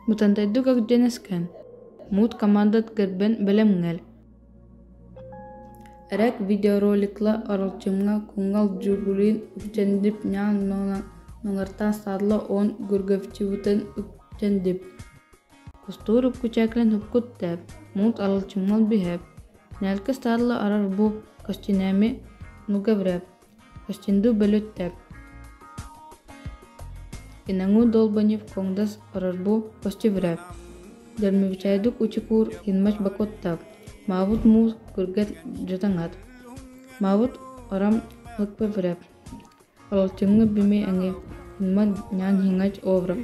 Бытантайдык өгдьэнэскэн, муут командат гэрбэн бэлэмҥэл. Эрэк видеороликла аралчымҥа куҥал дьугулин үкчэндип нян ноҥартаа саадла он гүргэвчивытын үкчэндип. Кустуур үккүчээклэн хупкут тэп, муут аралчымҥал биһэп, нэлкэ саадла арар бу костинэми нугаврэп, костинду бөлүт тэп. Инаңу долбанив коҥдас арарбу костиврэп. Дэрмивчайдук учикур хинмач бакоттап, маабут муус күргэт дьатаҥат, маабут орам лыкпеврэп, оролчуҥҥа бими эҥи хинмат нян хиҥач оврап.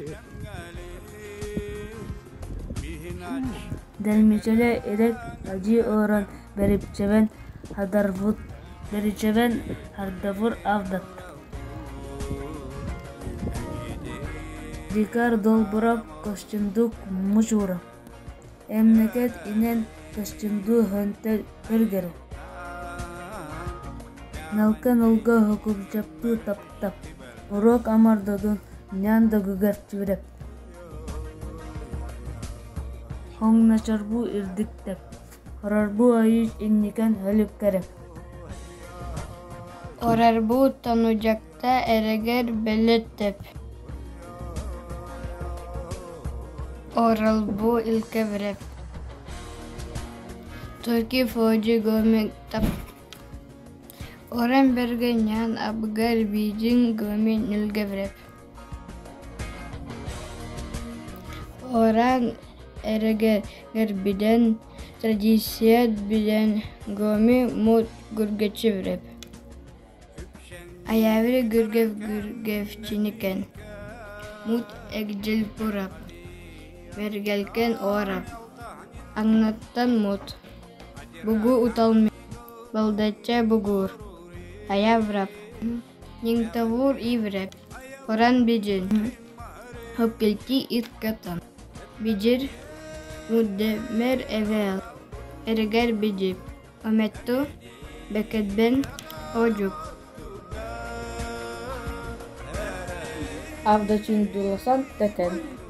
Дэрмичэлэ ирэк адьыы олорон бэрипчэбэн хадарбыт бэричэбэн хардабыр авдат Дикар долбурап костюмдук мучуурап, эмнэкэт инэн костюмдуу хөнтө көргөрө, налка-налга хокурдьаптыы таптап, уруок амардодун нян догугар түрэп, хоҥначорбуу ирдиктэп, хорорбуу айыыч инникэн хөлүккэрэп. Орарбуу тонудьакта эрэгэр бэлэт-тэп Оралбуу илкэбирэп Турки фоджи гомик тап Оренберге нян абыгар биидьиҥ гомин нилгэбирэп Оран эрэгэр гэрбидэн традицият билэн гоми мут гүргэччибирэп Айаабыр гүргэв гүргэвчиникэн мут эгдьилпурап мэргэлкэн оорап аҥнаттан мут бугу утал балдачча бугуур айаврап Ниҥтавур иврэп оран бидьин хопкилти иткатан бидьир муддэмэр эвэл эрэгэр бидьип Ометту бэкэдбэн одьук Авдачиндуласан тэкэн.